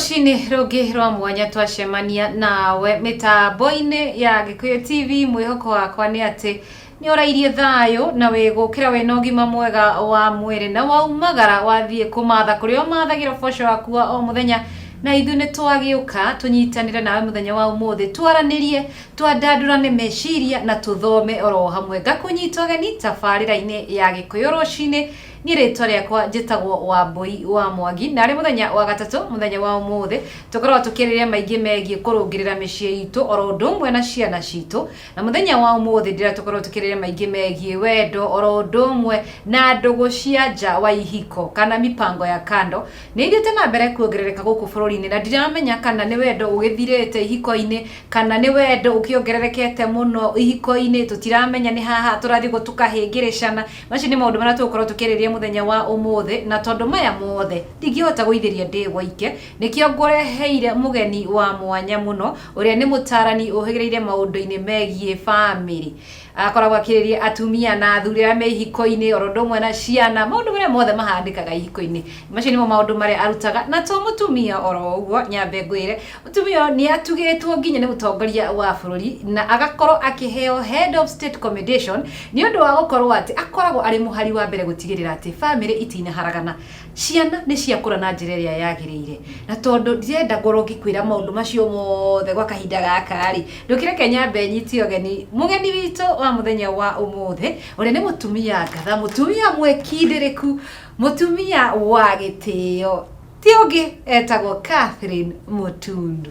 Rũcinĩ rũngĩ rwa mwanya twacemania nawe mĩtambo-inĩ ya Gĩkũyũ TV. Mwĩhoko wakwa nĩ atĩ nĩ ũrairie thayũ na wĩgũkĩra wĩna ũgima mwega wa mwĩrĩ na waumagara wathiĩ kũmatha kũrĩa ũmathagĩra ũboco waku wa o mũthenya. Na ithuĩ nĩ twagĩũka tũnyitanĩre nawe mũthenya wa ũmũthĩ, twaranĩrie, twandandũrane meciria na tũthome oro hamwe. Ngakũnyita ũgeni tabarĩra-inĩ ya Gĩkũyũ Rũcinĩ. Niĩ rĩtwa rĩakwa njĩtagwo Wambũi wa Mwangi, na arĩ mũthenya wa gatatũ, mũthenya wa ũmũthĩ, tũkoragwo tũkĩarĩrĩria maingĩ megiĩ kũrũngĩrĩra mĩciĩ itũ oro ũndũ ũmwe na ciana citũ. Na mũthenya wa ũmũthĩ ndĩrenda tũkorwo tũkĩarĩrĩria maingĩ megiĩ wendo oro ũndũ ũmwe na ndũgũ cia nja wa ihiko kana mipango ya kando. Nĩ ithiĩte na mbere kuongerereka gũkũ bũrũri-inĩ na ndiramenya kana nĩ wendo ũgĩthirĩte ihiko-inĩ kana nĩ wendo ũkĩongererekete mũno ihiko-inĩ, tũtiramenya nĩ haha tũrathiĩ ũguo tũkahĩngĩrĩcana. Macio nĩ maũndũ marĩa tũgũkorwo tũkĩarĩrĩria mũthenya wa ũmũthĩ, na tondũ maya mothe ndingĩhota gũithĩria ndĩ woike, nĩkĩo ngũreheire mũgeni wa mwanya mũno, ũrĩa nĩ mũtaarani ũhĩgĩrĩire maũndũ-inĩ megiĩ bamĩrĩ. Akoragwo akĩrĩria atumia na athuri arĩa me ihiko-inĩ, oro ũndũ ũmwe na ciana, maũndũ marĩa mothe mahanĩkaga ihiko-inĩ. Macio nĩmo maũndũ marĩa arutaga, na to mũtumia oro ũguo, nyambe ngwĩre, Mũtumia ũyũ nĩ atugĩtwo nginya nĩ mũtongoria wa bũrũri na agakorwo akĩheo Head of State Commendation nĩ ũndũ wa gũkorwo atĩ akoragwo arĩ mũhari wa mbere gũtigĩrĩra atĩ bamĩrĩ itinaharagana, ciana nĩ ciakũra na njĩra ĩrĩa yagĩrĩire. Na tondũ ndirenda ngorwo ngĩkwĩra maũndũ macio mothe gwa kahinda gaka rĩ, ndũkĩreke nyambe nyite ũgeni mũgeni witũ wa mũthenya wa ũmũthĩ, ũrĩa nĩ mũtumia ngatha, mũtumia mwĩkindĩrĩku, mũtumia wa gĩtĩo. Ti ũngĩ etagwo Catherine Mũtundu.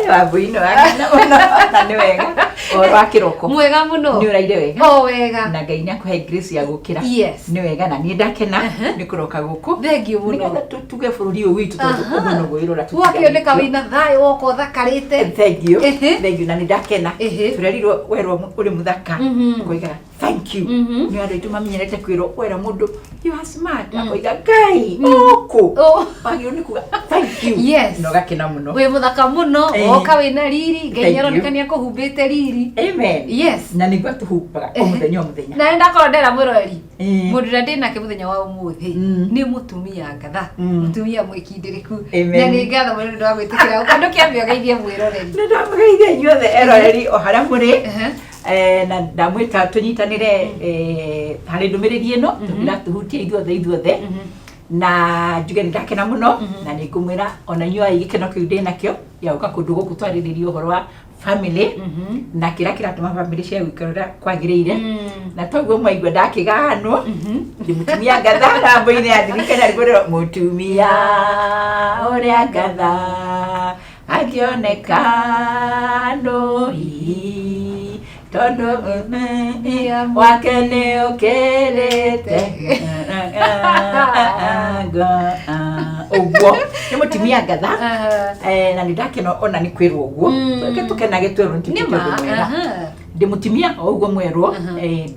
Wambui no akena mũno na nĩ wega ũhoro wa kĩroko. Mwega mũno. Nĩ ũraire wega? O wega. Na Ngai nĩ akũhe grace ya gũkĩra. Yes. Nĩ wega na niĩ ndakena nĩ kũroka gũkũ. Thank you mũno. Nĩgetha tũtuge bũrũri ũyũ witũ tondũ ũguo noguo wĩrora. Wakĩoneka wĩna thayũ woka ũthakarĩte. Thank you. Thank you na nĩ ndakena. Tũrerirwo werwo ũrĩ mũthaka. Ngoiga thank you. Nĩ andũ aitũ mamenyerete kwĩrwo wera mũndũ you are smart, akoiga Ngai ũkũ. Oh. Wagĩrĩirwo nĩ kuga thank you. Yes. Na ũgakena mũno. Wĩ mũthaka mũno, woka wĩna riri, Ngai Thank nĩ aroneka you. nĩ akũhumbĩte riri. Amen. Yes. Na nĩguo atũhumbaga o mũthenya o mũthenya. Na nĩ ndakorwo ndera mwĩroreri. Mũndũ ũrĩa ndĩ nake mũthenya wa ũmũthĩ nĩ mũtumia ngatha, mũtumia mwĩkindĩrĩku. Amen. Na nĩ ngatho mũno nĩ ũndũ wa gwĩtĩkĩra gũka. Ndũkĩambe ũgeithie mwĩroreri. Nĩ ndamũgeithia inyuothe eroreri o harĩa mũrĩ. Na ndamwĩta tũnyitanĩre harĩ ndũmĩrĩri ĩno tondũ ĩratũhutia ithuothe ithuothe, na njuge nĩ ndakena mũno na nĩ ngũmwĩra ona inyuĩ ai gĩkeno kĩu ndĩ nakĩo gĩa gũka kũndũ gũkũ twarĩrĩria ũhoro wa family na kĩrĩa kĩratũma family cia gũikara ũrĩa kwagĩrĩire. Na toguo mwaigua ndakĩganwo ndĩ mũtumia ngatha rambo-inĩ ya ndirikana rĩkwĩrwo mũtumia ũrĩa ngatha akĩoneka no hihi tondũ wake nĩ ũkĩrĩte ũguo. Nĩ mũtumia ngatha. Na nĩ ndakena ona nĩ kwĩrwo ũguo. Reke tũkenage twerwo nĩ Nĩ tũtuĩke ma. ũndũ mwega. Ndĩ mũtumia o ũguo mwerwo,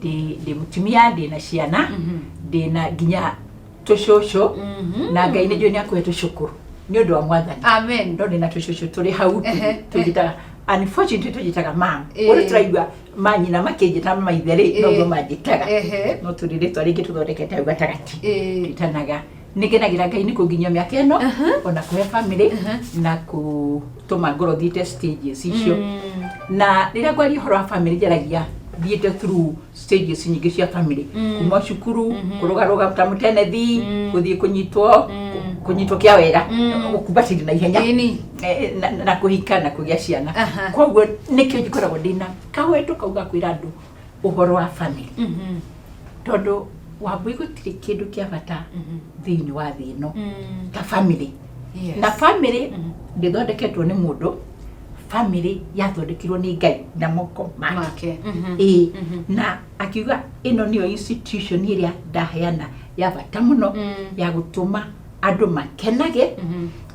ndĩ mũtumia, ndĩ na ciana, ndĩ na nginya tũcũcũ, na Ngai nĩ njũĩ nĩ akũhe tũcũkũrũ nĩ ũndũ wa Mwathani. Amen. No ndĩ na tũcũcũ tũrĩ hau. Tũnjĩtaga, unfortunately tũnjĩtaga mam. Ũrĩa tũraigua manyina makĩnjĩta maithe rĩ, noguo manjĩtaga. No tũrĩ rĩtwa rĩngĩ tũthondekete hau gatagatĩ twĩtanaga. Nĩ ngenagĩra Ngai nĩ kũnginyia mĩaka ĩno ona kũhe family na kũtũma ngorwo thiĩte stages icio. Na rĩrĩa ngwaria ũhoro wa family njaragia thiĩte through stages nyingĩ cia family, kuma cukuru, kũrũgarũga ta mũtenethi, gũthiĩ kũnyitwo kũnyitwo kĩa wera, gũkumbatĩria na ihenya, na kũhika na kũgĩa ciana. Koguo nĩkĩo njkoragwo ndĩna kawendo kau ga kwĩra andũ ũhoro wa family, tondũ Wambui gũtirĩ kĩndũ kĩa bata thĩinĩ wa thĩ ĩno ta family. Na family ndĩthondeketwo nĩ mũndũ, family yathondekirwo nĩ Ngai na moko make. Make. Ĩĩ, na akiuga ĩno nĩyo institution ĩrĩa ndaheana ya bata mũno ya gũtũma andũ makenage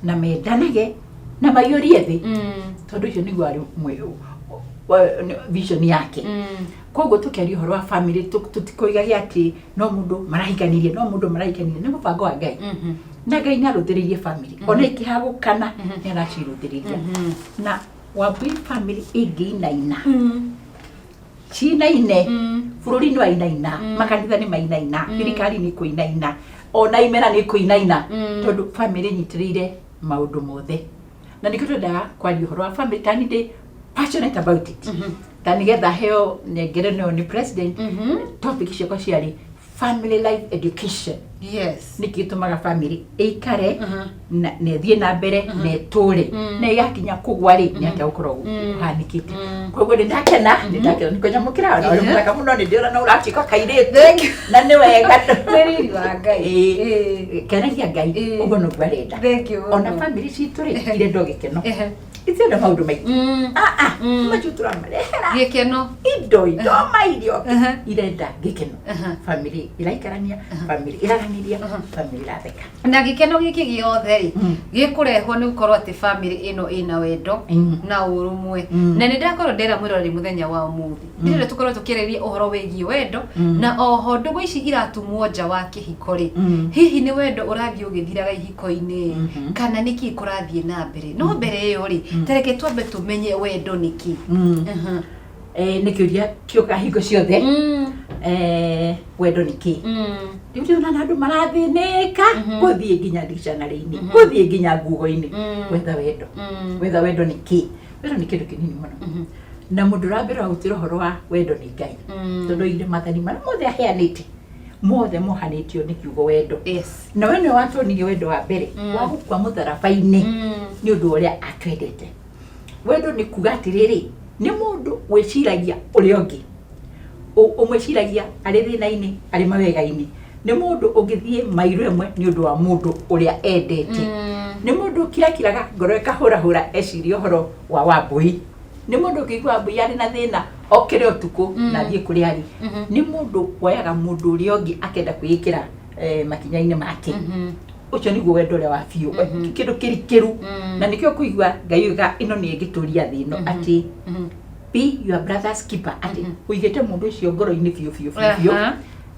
na mendanage na maiyũrie thĩ, tondũ ũcio nĩguo arĩ vision yake. Koguo tũkĩaria ũhoro wa family tũtikoigage atĩ no mũndũ marahikanĩrie, no mũndũ marahikanĩrie. Nĩ mũbango wa Ngai, na Ngai nĩ arũthĩrĩirie family ona ikĩhagũkana nĩ aracirũthĩrĩria. Na Wambui, family ĩngĩinaina cinaine, bũrũri nĩ wainaina, makanitha nĩ mainaina, thirikari nĩ kũinaina, ona imera nĩ kũinaina, tondũ family nyitĩrĩire maũndũ mothe. Na nĩkĩo twendaga kwaria ũhoro wa family, tani ndĩ passionate about it, ta nĩgetha heo nengere no nĩ president. Topic ciakwa ciarĩ family life education. Nĩkĩ gĩtũmaga family ĩikare na ĩthiĩ na mbere na ĩtũre, na ĩgakinya kũgwa rĩ, nĩ atĩa gũkorwo kũhanĩkĩte? Koguo nĩ ndakena, nĩ ndakena nĩ kũnyamũkĩra, na ũrĩ mũthaka mũno, nĩ ndĩrona ũratuĩka kairĩtu. Thank you. Na nĩ wega. Nĩ riri wa Ngai. Kenagia Ngai. Ũguo noguo arenda. Thank you Ona mũno. family citũ rĩ, irenda o gĩkeno, itienda maũndũ maingĩ. Ah, ah, macio tũramarehera Gĩkeno. Indo mairio irenda gĩkeno. Family ĩraikarania, family ĩraranĩria, family ĩratheka. Na gĩkeno gĩkĩ gĩothe rĩ, gĩkũrehwo nĩ gũkorwo atĩ family ĩno ĩna wendo na ũrũmwe. Na nĩ ndakorwo ndera mwĩroreri mũthenya wa ũmũthĩ, ndĩrenda tũkorwo tũkĩarĩrĩria ũhoro wĩgiĩ wendo, na oho ndũgũ ici iratumwo nja wa kĩhiko rĩ, hihi nĩ wendo ũrathiĩ ũgĩthiraga ihiko-inĩ, kana nĩkĩ kũrathiĩ na mbere? No mbere ĩyo rĩ, ta reke twambe tũmenye wendo nĩ kĩ. Nĩ kĩũria kĩũkaga hingo ciothe. Wendo nĩ kĩ? Rĩu ndĩrona na andũ marathĩnĩka gũthiĩ nginya dictionary-inĩ, gũthiĩ nginya Google-inĩ, gwetha wendo. Gwetha wendo nĩ kĩ? Wendo nĩ kĩndũ kĩnini mũno, na mũndũ ũrambere wa gũtwĩra ũhoro wa wendo nĩ Ngai, tondũ oigire maathani marĩa mothe aheanĩte mothe mohanĩtio nĩ kiugo wendo. Na we nĩwe watuonirie wendo wa mbere wa gũkua mũtharaba-inĩ nĩ ũndũ wa ũrĩa atwendete. Wendo nĩ kuga atĩrĩrĩ, nĩ mũndũ wĩciragia ũrĩa ũngĩ, ũmwĩciragia arĩ thĩna-inĩ, arĩ mawega-inĩ. Nĩ mũndũ ũngĩthiĩ mairo ĩmwe nĩ ũndũ wa mũndũ ũrĩa endete. Nĩ mũndũ ũkirakiraga ngoro ĩkahũrahũra eciria ũhoro wa Wambũi. Nĩ mũndũ ũngĩigua Wambũi arĩ na thĩna, okĩre ũtukũ na athiĩ kũrĩa arĩ. Nĩ mũndũ woyaga mũndũ ũrĩa ũngĩ akenda kwĩĩkĩra makinya-inĩ make. Ũcio nĩguo wendo ũrĩa wa biũ, kĩndũ kĩrikĩru. Na nĩkĩo kũigua Ngai oiga ĩno nĩ ĩngĩtũria thĩ ĩno, atĩ be your brother's keeper, atĩ ũigĩte mũndũ ũcio ngoro-inĩ biũ biũ biũ biũ,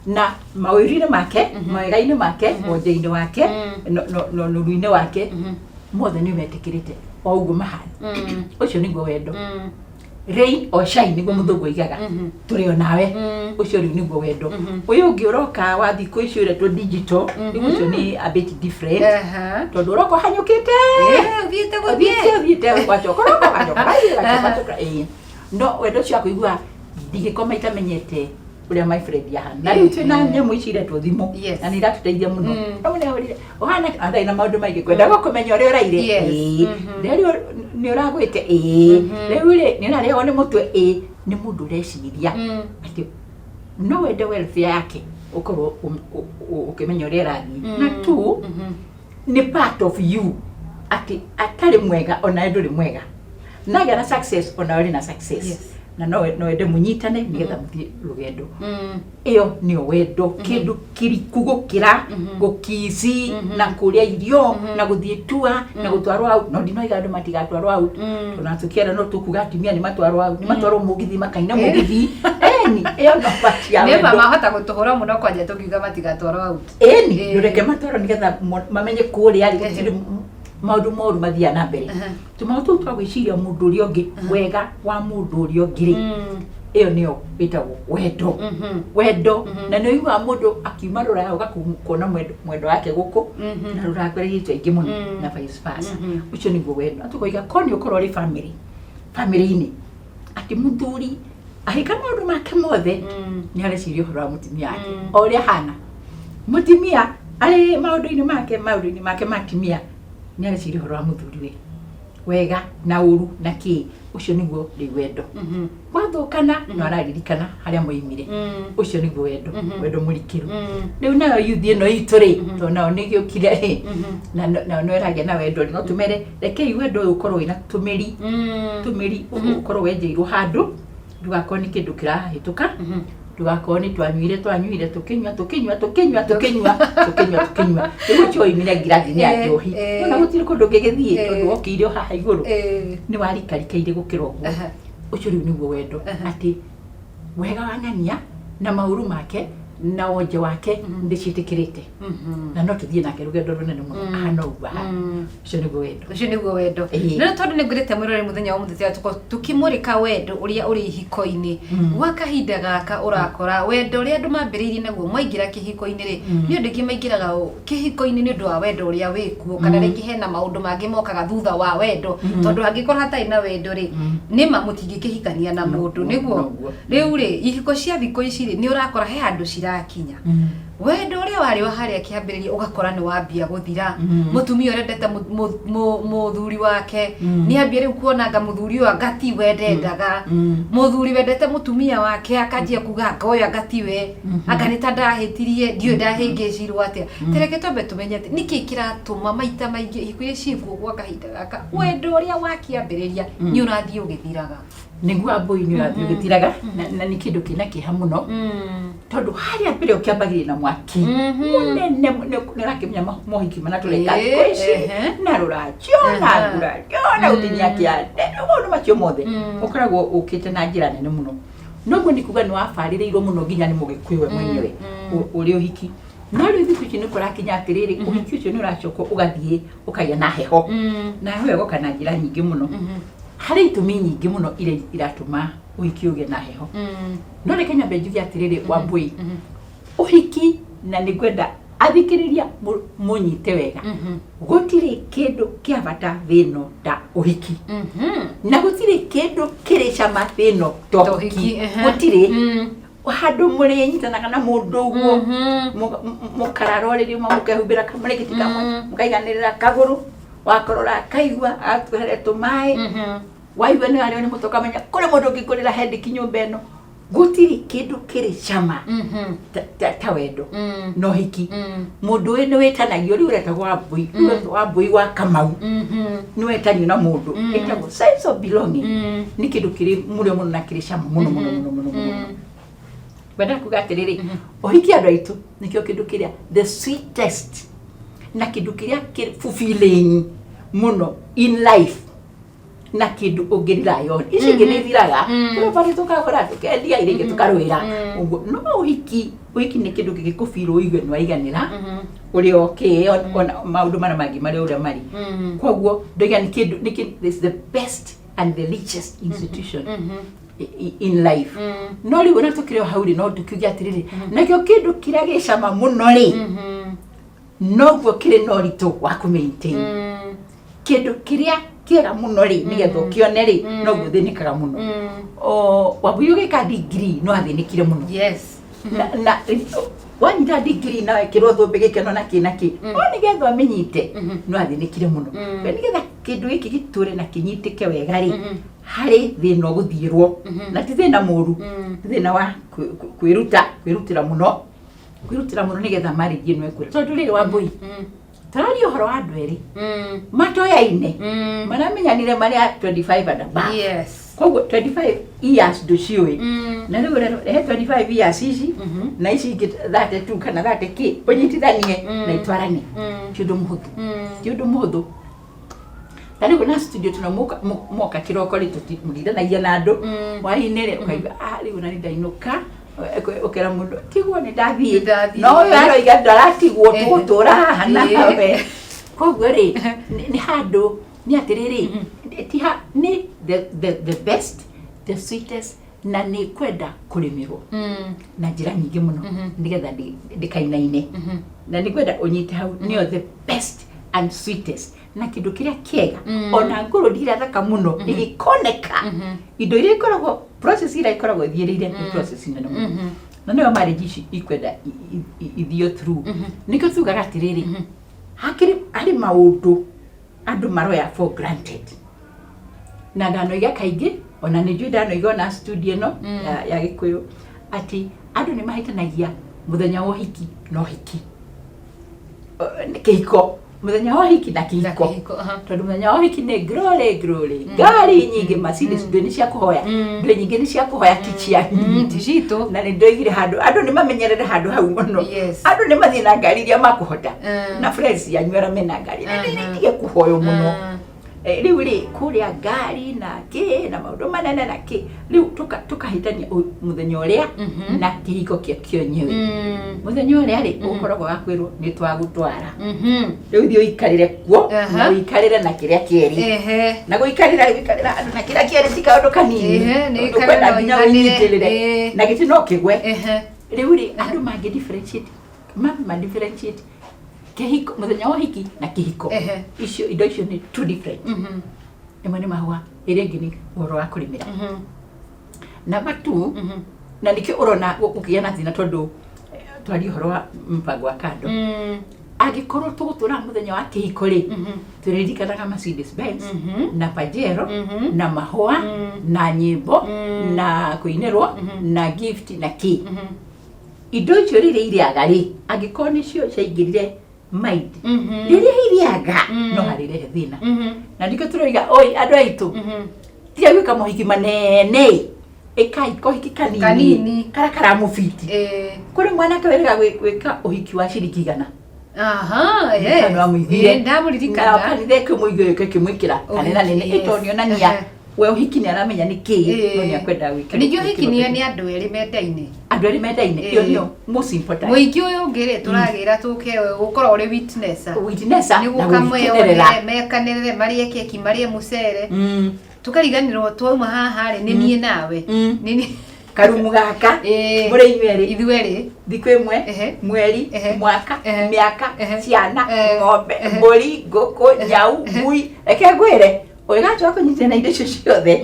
na mawĩru-inĩ make, mawega-inĩ make, wonje-inĩ wake, nũru-inĩ wake, mothe nĩ metĩkĩrĩte o ũguo mahana. Ũcio nĩguo wendo. Rain or shine, nĩguo mũthũngũ oigaga, tũrĩ o nawe. Ũcio rĩu nĩguo wendo. Ũyũ ũngĩ ũroka wa thikũ ici ũretwo digital, rĩu ũcio nĩ a bit different, tondũ ũroka ũhanyũkĩte. Ũthiĩte gũthiĩ. Ũthiĩte, ũthiĩte wacoka, ũroka ũgacoka, ũgathiĩ ũgacoka, ũgacoka, ĩĩ. No wendo ũcio wa kũigua ndingĩkoma itamenyete ũrĩa my friend ahana, na rĩu twĩna nyamũ ici iretwo thimũ, na nĩ iratũteithia mũno. Rĩu nĩ ahũrire ũhana ndarĩ na maũndũ maingĩ, kwendaga kũmenya ũrĩa ũraire. Rĩu nĩ ũragwĩte, ĩĩ, rĩu rĩ, nĩ ũrarĩagwo nĩ mũtwe, ĩĩ. Nĩ mũndũ ũreciria atĩ no wende welfare yake, ũkorwo ũkĩmenya ũrĩa ĩrathiĩ, na tu nĩ part of you, atĩ atarĩ mwega onawe ndũrĩ mwega, nagĩa na success onawe ũrĩ na success. Na no wende mũnyitane nĩgetha mũthiĩ rũgendo. Ĩyo nĩyo wendo, kĩndũ kĩriku gũkĩra gũkici na kũrĩa irio na gũthiĩ tua na gũtwarwo out. No ndinoiga andũ matigatwarwo out, tondũ na tũkĩenda no tũkuga atumia nĩ matwarwo out, nĩ matwarwo mũgithi, makaina mũgithi, ĩni ĩyo no part ya Nĩ wendo. Mahota gũtũhũra mũno kwanja tũngiuga matigatwarwo out. Ĩni, ndũreke matwarwo nĩgetha mamenye kũrĩa rĩ gũtirĩ maũndũ moru mathiaga na mbere. Tũmaũndũ tũu twa gwĩciria mũndũ ũrĩa ũngĩ, wega wa mũndũ ũrĩa ũngĩ rĩ, ĩyo nĩyo ĩtagwo wendo. Wendo na nĩ ũiguaga mũndũ akiuma rũraya oka kuona mwendo wake gũkũ, na rũraya kwerehitwo aingĩ mũno, na vice versa. Ũcio nĩguo wendo. Na tũkoiga ko nĩ ũkorwo ũrĩ family, family-inĩ, atĩ mũthuri ahĩka maũndũ make mothe nĩ areciria ũhoro wa mũtumia wake o ũrĩa ahana, mũtumia arĩ maũndũ-inĩ make ma atumia nĩ areciria ũhoro wa mũthuriwe, wega na ũru na kĩ. Ũcio nĩguo rĩu wendo. Gwathũkana no araririkana harĩa moimire. Ũcio nĩguo wendo, wendo mũrikĩru. Rĩu nayo yuthi ĩno itũ rĩ, tondũ nao nĩ gĩũkire rĩ, na nao no ĩragĩa na wendo rĩ, no tũmere rekei wendo ũyũ ũkorwo wĩna tũmĩri, tũmĩri, ũkorwo wenjeirwo handũ, ndũgakorwo nĩ kĩndũ kĩrahĩtũka, ndũgakorwo nĩ twanyuire, twanyuire, tũkĩnyua, tũkĩnyua, tũkĩnyua, tũkĩnyua, tũkĩnyua, tũkĩnyua, rĩu ũcio woimire ngirathi-inĩ ya njohi. Ona gũtirĩ kũndũ ũngĩgĩthiĩ, tondũ wokĩire o haha igũrũ, nĩ warikarikaire gũkĩra ũguo. Ũcio rĩu nĩguo wendo, atĩ wega wa ng'ania na maũru make. Na wonje wake ndĩciĩtĩkĩrĩte na no tũthiĩ nake rũgendo rũnene mũno ahana ũguo ahana. Ũcio nĩguo wendo. Ũcio nĩguo wendo. Ĩĩ. No tondũ nĩ ngwĩrĩte mwĩrore mũthenya wa mũthĩ tũkorwo tũkĩmũrĩka wendo ũrĩa ũrĩ ihiko-inĩ gwa kahinda gaka. Ũrakora wendo ũrĩa andũ mambĩrĩirie naguo mwaingĩra kĩhiko-inĩ rĩ, nĩ ũndũ ingĩ maingĩraga kĩhiko-inĩ nĩ ũndũ wa wendo ũrĩa wĩkuo, kana rĩngĩ hena maũndũ mangĩ mokaga thutha wa wendo, tondũ hangĩkorwo hatarĩ na wendo rĩ, nĩma mũtingĩkĩhikania na mũndũ nĩguo. Noguo. Rĩu rĩ, ihiko cia thikũ ici rĩ, nĩ ũrakora he handũ cirakinya, wendo ũrĩa warĩ wa harĩa kĩambĩrĩria ũgakora nĩ wambia gũthira. Mũtumia ũrĩa endete mũthuri wake nĩ ambia rĩu kuona anga mũthuri ũyũ anga tiwe ndendaga. Mũthuri wendete mũtumia wake akanjia kuga anga ũyũ anga tiwe, anga nĩ ta ndahĩtirie, ndiũĩ ndahĩngĩcirwo atĩa. Tereke twambe tũmenye atĩ nĩkĩ kĩratũma maita maingĩ ihiko iria ciĩkuo gwa kahinda gaka wendo ũrĩa wakĩambĩrĩria nĩ ũrathiĩ ũgĩthiraga. Nĩguo, Ambũi, nĩ ũrathiĩ ũgĩthiraga na nĩ kĩndũ kĩna kĩeha mũno, tondũ harĩa mbere ũkĩambagĩrĩria na mwaki mũnene. Nĩ ũrakĩmenya mohiki mana tũreka thikũ ici na rũracio na nguracio na gũtinia kĩande, maũndũ macio mothe ũkoragwo ũkĩte na njĩra nene mũno. Noguo nĩ kuga nĩ wabarĩrĩirwo mũno nginya nĩ mũgĩkũyũ we mwenyewe ũrĩ ũhiki. No rĩu thikũ ici nĩ kũrakinya atĩrĩrĩ, ũhiki ũcio nĩ ũracoka ũgathiĩ ũkagĩa na heho, na heho ĩgoka na njĩra nyingĩ mũno. Harĩ itũmi nyingĩ mũno iria iratũma ũhiki ũgĩe na heho, no reke nyambe njuge atĩrĩrĩ, Wambũi, ũhiki, na nĩ ngwenda athikĩrĩria mũnyite wega, gũtirĩ kĩndũ kĩa bata thĩ ĩno ta ũhiki, na gũtirĩ kĩndũ kĩrĩ cama thĩ ĩno ta Ta ũhiki. ũhiki, ehe. Gũtirĩ handũ mũrĩnyitanaga na mũndũ ũguo, mũkarara ũrĩrĩ ũmwe, mũkehumbĩra kamũrĩngĩti kamwe, mũkaiganĩrĩra kagũrũ, wakorora akaigua agatũhere tũmaĩ, waigua nĩ arĩo nĩ mũtwe, ũkamenya kũrĩ mũndũ ũngĩngũrĩra hendĩki nyũmba ĩno. Gũtirĩ kĩndũ kĩrĩ cama ta wendo na ũhiki. Mũndũ ũyũ nĩ wĩtanagio rĩu, ũretagwo Wambũi, rĩu ũretagwo Wambũi wa Kamau, nĩ wetanio na mũndũ ĩtagwo sense of belonging. Nĩ kĩndũ kĩrĩ mũrĩo mũno na kĩrĩ cama mũno mũno mũno mũno mũno. Ngwenda kuga atĩrĩrĩ, ũhiki, andũ aitũ, nĩkĩo kĩndũ kĩrĩa the sweetest na kĩndũ kĩrĩa kĩ fulfilling mũno in life na kĩndũ ũngĩ rely on. Ici ingĩ nĩ ithiraga, kũrĩ barĩ tũkagũra, tũkendia, iria ingĩ tũkarũĩra ũguo. No ũhiki, ũhiki nĩ kĩndũ gĩgĩkũbirwo ũigue nĩ waiganĩra ũrĩ okay ona maũndũ marĩa mangĩ marĩ ũrĩa marĩ. Koguo ndoiga nĩ kĩndũ is the best and the richest institution in life. No rĩu ona tũkĩrĩ o hau rĩ, no tũkiuge atĩrĩrĩ, nakĩo kĩndũ kĩrĩa gĩ cama mũno rĩ, noguo kĩrĩ na ũritũ wa kũ maintain. Kĩndũ kĩrĩa kĩega mũno rĩ, nĩgetha ũkĩone rĩ, noguo ũthĩnĩkaga mũno. O Wambui ũgĩka degree no athĩnĩkire mũno. Na wanyita degree na wekĩrwo thũmbĩ gĩkeno na kĩ na kĩ, no nĩgetha ũmĩnyite no athĩnĩkire mũno. Nĩgetha kĩndũ gĩkĩ gĩtũre na kĩnyitĩke wega rĩ, harĩ thĩna ũgũthiĩrwo, na ti thĩna mũru, nĩ thĩna wa kwĩruta, kwĩrutĩra mũno, kwĩrutĩra mũno nĩgetha marriage ĩno ĩkũre. Tondũ rĩrĩ, Wambui, tũraria ũhoro wa andũ erĩ matoyaine, maramenyanire marĩ a 25 and above. Koguo 25 years ndũciũĩ, na rĩu rehe 25 years ici na ici ingĩ 32 kana 30 kĩ, ũnyitithanie na itwarane, ti ũndũ mũhũthũ, ti ũndũ mũhũthũ. Ta rĩu na studio tũno moka kĩroko rĩ, mũtindanagia na andũ. Hwaĩ-inĩ rĩ, ũkaigua, ah, rĩu na nĩ ndainũka, ũkera mũndũ tigwo nĩ ndathiĩ. Nĩ ndathiĩ. No ũyũ aroiga ndaratigwo, tũgũtũra haha nawe. Koguo rĩ, nĩ handũ nĩ atĩrĩrĩ, ti ha nĩ the best, the sweetest, na nĩ kwenda kũrĩmĩrwo na njĩra nyingĩ mũno nĩgetha ndĩkainaine. Na nĩ kwenda ũnyite hau, nĩyo the best and sweetest na kĩndũ kĩrĩa kĩega. Ona ngũrũ iria thaka mũno ĩgĩkoneka, indo iria ikoragwo, process iria ikoragwo ithiĩrĩire nĩ process nene mũno, na nĩyo marriage ici ikwenda ithio through. Nĩkĩo tugaga atĩrĩrĩ, hakĩrĩ harĩ maũndũ andũ maroya for granted, na ndanoiga kaingĩ, ona nĩ njũĩ ndanoiga ona studio ĩno ya Gĩkũyũ, atĩ andũ nĩ mahĩtanagia mũthenya wa ũhiki na ũhiki, kĩhiko, mũthenya wa ũhiki na Na kĩhiko. Kĩhiko, aha. Tondũ mũthenya wa ũhiki nĩ glory, glory, ngari nyingĩ, Mercedes, ndũĩ nĩ cia kũhoya, ndũĩ nyingĩ nĩ cia kũhoya, ti cianyu. Ti citũ. Na nĩ ndoigire handũ andũ nĩ mamenyerere handũ hau mũno. Andũ nĩ mathiĩ na ngari iria makũhota na friends yanyu arĩa mena ngari nĩ itige kũhoywo mũno. Rĩu rĩ kũrĩa ngari na kĩ na maũndũ manene na kĩ, rĩu tũkahĩtania mũthenya ũrĩa na kĩhiko kĩo kĩenyewe. Mũthenya ũrĩa rĩ ũkoragwo wa kwĩrwo nĩ twagũtwara, rĩu thiĩ ũikarĩre kuo na ũikarĩre na kĩrĩa kĩerĩ. Na gũikarĩra gũikarĩra andũ na kĩrĩa kĩerĩ ti kaũndũ kanini. Nĩ tondũ ũikarĩre kwenda na nginya ũiganĩre, wĩnyitĩrĩre na gĩtĩ no kĩgwe. Rĩu rĩ andũ mangĩ differentiate, ma differentiate kĩhiko, mũthenya wa ũhiki na kĩhiko. Icio indo icio nĩ two different. Ĩmwe nĩ mahũa, ĩrĩa ĩngĩ nĩ ũhoro wa kũrĩmĩra. Number two, na nĩkĩo ũrona gũkĩgĩa na thĩna tondũ twarie ũhoro wa mpango wa kando. Angĩkorwo tũgũtũra mũthenya wa kĩhiko rĩ, tũrĩririkanaga Mercedes Benz na Pajero na mahũa na nyĩmbo na kũinĩrwo na gift na kĩ. Indo icio rĩrĩa irĩaga rĩ, angĩkorwo nĩcio ciaingĩrire mind, rĩrĩa irĩaga no harĩrehe thĩna. Na nĩkĩo tũroiga, oi andũ aitũ, tiga gwĩka mohiki manene, ĩkai kohiki kanini Kanini. karĩa karamũbiti. Kũrĩ mwanake wĩrĩga gwĩka ũhiki wa ciringi 100. Aha, yes. Kana wamũiguire. Ĩĩ, ndamũririkana. Na kanitha ĩkĩmũigua ĩkĩmwĩkĩra kanitha nene. Ĩtondũ nĩonania we ũhiki nĩ aramenya nĩ kĩĩ, no nĩ akwenda gwĩkĩra. Ningĩ ũhiki nĩ andũ erĩ mendaine. Andũ erĩ mendaine, ĩyo nĩyo most important. Mũingĩ ũyũ ũngĩ rĩ, tũragĩra tũke gũkorwo ũrĩ witness. Witness na Nĩ gũka gũkenerera. meyonere, mekanĩrĩre, marĩe keki, marĩe mũcere. Tũkariganĩrwo twauma haha rĩ, nĩ niĩ nawe. Nĩ niĩ. Karumu gaka mũrĩ inyuerĩ. Ithuerĩ. Thikũ ĩmwe, mweri, mwaka, mĩaka, ciana, ng'ombe, Ehe. mbũri, ngũkũ, nyau, ngui, reke ngwĩre, ũgĩgacoka kũnyitana indo icio ciothe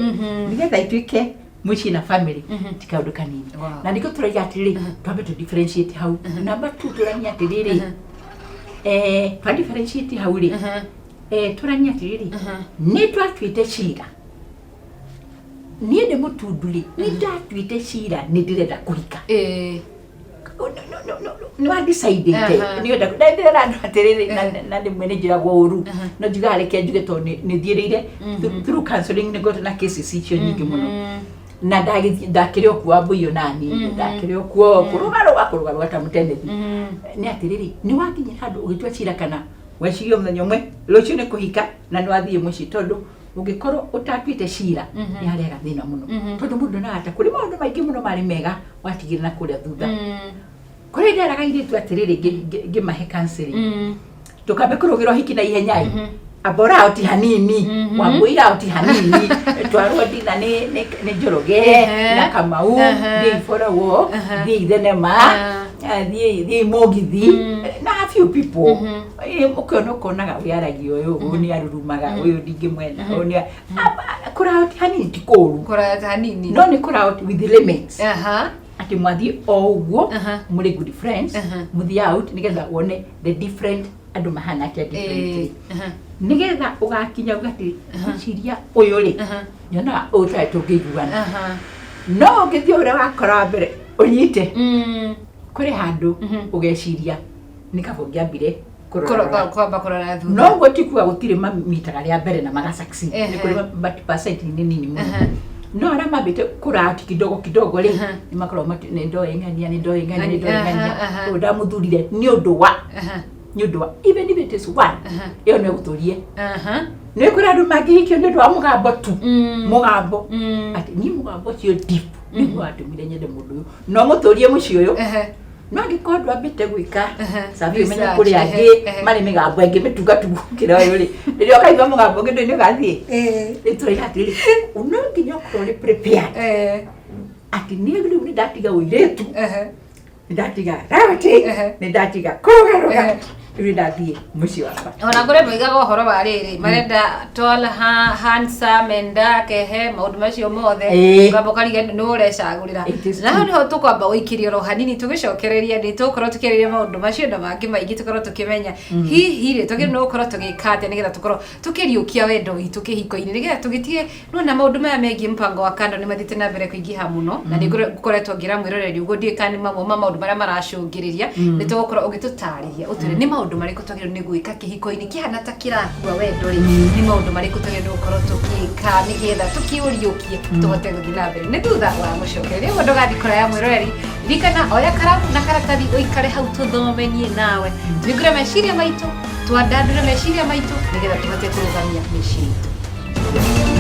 nĩgetha ituĩke mũciĩ na family ti kaũndũ kanini. Na nĩkĩo tũraiga atĩrĩrĩ, twambe tũ differentiate hau. Number two, tũranie atĩrĩrĩ, twa differentiate hau rĩ, tũranie atĩrĩrĩ, nĩ twatuĩte cira, niĩ nĩ mũtundu rĩ, nĩ ndatuĩte cira nĩ ndĩrenda kũhika. Nĩ wa decidĩte nĩ wenda na ndĩrera andũ atĩrĩrĩ, na rĩmwe nĩ njĩragwo ũru, no njugaga reke njuge tondũ nĩ thiĩrĩire through counseling, nĩ ngoretwo na cases icio nyingĩ mũno. Na ndagĩthiĩ ndakĩrĩ o kuo wambũi onani, ndakĩrĩ o kuo kũrũgarũga kũrũgarũga ta mũtenethi. Nĩ atĩrĩrĩ, nĩ wakinyire handũ ũgĩtua cira kana weciria mũthenya ũmwe rũciũ nĩ kũhika na nĩ wathiĩ mũciĩ, tondũ ũngĩkorwo ũtatuĩte cira nĩ harĩaga thĩna mũno, tondũ mũndũ onaga ta kũrĩ maũndũ maingĩ mũno marĩ mega watigire na kũrĩa thutha. Kũrĩa nderaga airĩtu atĩrĩrĩ, ngĩmahe counseling, ndũkambe kũrũgĩra ũhiki na ihenya ĩ, amba ũraoti hanini, wambũi out hanini, twarwo ndina nĩ Njoroge na Kamau, thiĩi for a walk, thiĩi thenema, thiĩi mũgithi na a few people. Ũkĩona ũkonaga ũyũ aragia ũyũ, ũyũ nĩ arurumaga, ũyũ ndingĩmwenda, ũyũ nĩ kũraoti hanini ti kũru. Kũrata hanini. No nĩ kũraoti with limits, atĩ mwathiĩ o ũguo mũrĩ good friends, mũthiĩ out nĩgetha wone the different andũ mahana atĩa differently, nĩgetha ũgakinya uga atĩ ngwĩciria ũyũ rĩ, nyonaga ũyũ tarĩ tũngĩiguana. No ũngĩthiĩ ũrĩa wakora wa mbere ũnyite, kũrĩ handũ ũgeciria nĩ kaba ũngĩambire kũrora. Kwamba kũrora thutha. No ũguo ti kuga gũtirĩ mamitaga rĩa mbere na maga succeed. Nĩ kũrĩ, but percent nĩ nini mũno. No arĩa mambĩte kũrati kidogo kidogo rĩ, nĩ makoragwo nĩ ndoĩ ng'ania, nĩ ndoĩ ng'ania, nĩ ndoĩ ng'ania. Ũyũ ndamũthurire nĩ ũndũ wa even if it is one, ĩyo no ĩgũtũrie. Nĩ kũrĩ andũ mangĩhikio nĩ ũndũ wa mũgambo tu. Mũgambo, atĩ niĩ mũgambo ũcio deep nĩguo watũmire nyende mũndũ ũyũ, no mũtũrie mũciĩ ũyũ. No angĩkorwo ndwambĩte gwĩka survey ũmenye Research, kũrĩ angĩ marĩ mĩgambo ĩngĩ mĩtungatugu gũkĩra ũyũ rĩ, rĩrĩa ũkaigua mũgambo ũngĩ ndũĩ nĩ ũgathiĩ. Rĩu tũraiga atĩrĩrĩ, no nginya ũkorwo ũrĩ prepared atĩ niĩ rĩu nĩ ndatiga ũirĩtu, nĩ ndatiga rawati, nĩ ndatiga kũrũgarũga, rĩu nĩ ndathiĩ mũciĩ wakwa. Ona kũrĩ moigaga ũhoro wa rĩrĩ, marenda tall, handsome and dark, ehe, maũndũ macio mothe. Ũkamba ũkariga nĩ ũrecagũrĩra. It is Na hau true. nĩho tũkwamba gũikĩria oro hanini, tũgĩcokereria nĩ tũgũkorwo tũkĩarĩria maũndũ macio na mangĩ maingĩ, tũkorwo tũkĩmenya hihi rĩ twagĩrĩirwo nĩ gũkorwo tũgĩka atĩa nĩgetha tũkorwo tũkĩriũkia wendo witũ kĩhiko-inĩ, nĩgetha tũgĩtige nona maũndũ maya megiĩ mpango wa kando nĩ mathiĩte na mbere kũingĩha mũno. Na nĩ ngoretwo ngĩra mwĩroreri ũguo, ndiũĩ kana nĩ mamwe ma maũndũ marĩa maracũngĩrĩria. Nĩ tũgũkorwo ũgĩtũtarĩria ũtwĩre nĩ maũndũ marĩkũ twagĩrĩirwo nĩ gwĩka kĩhiko-inĩ kĩhana ta kĩrakua wendo rĩ, nĩ maũndũ marĩkũ twagĩrĩirwo nĩ gũkorwo tũgĩka nĩgetha tũkĩũriũkie tũhote gũthiĩ na mbere. Nĩ thutha wa gũcokereria ũguo, ndũgathiĩ kũraya mwĩroreri, ririkana oya karamu na karatathi ũikare hau tũthomenie nawe, tũhingũre meciria maitũ, twandandũre meciria maitũ nĩgetha tũhote kũrũgamia mĩciĩ itũ. Thank you.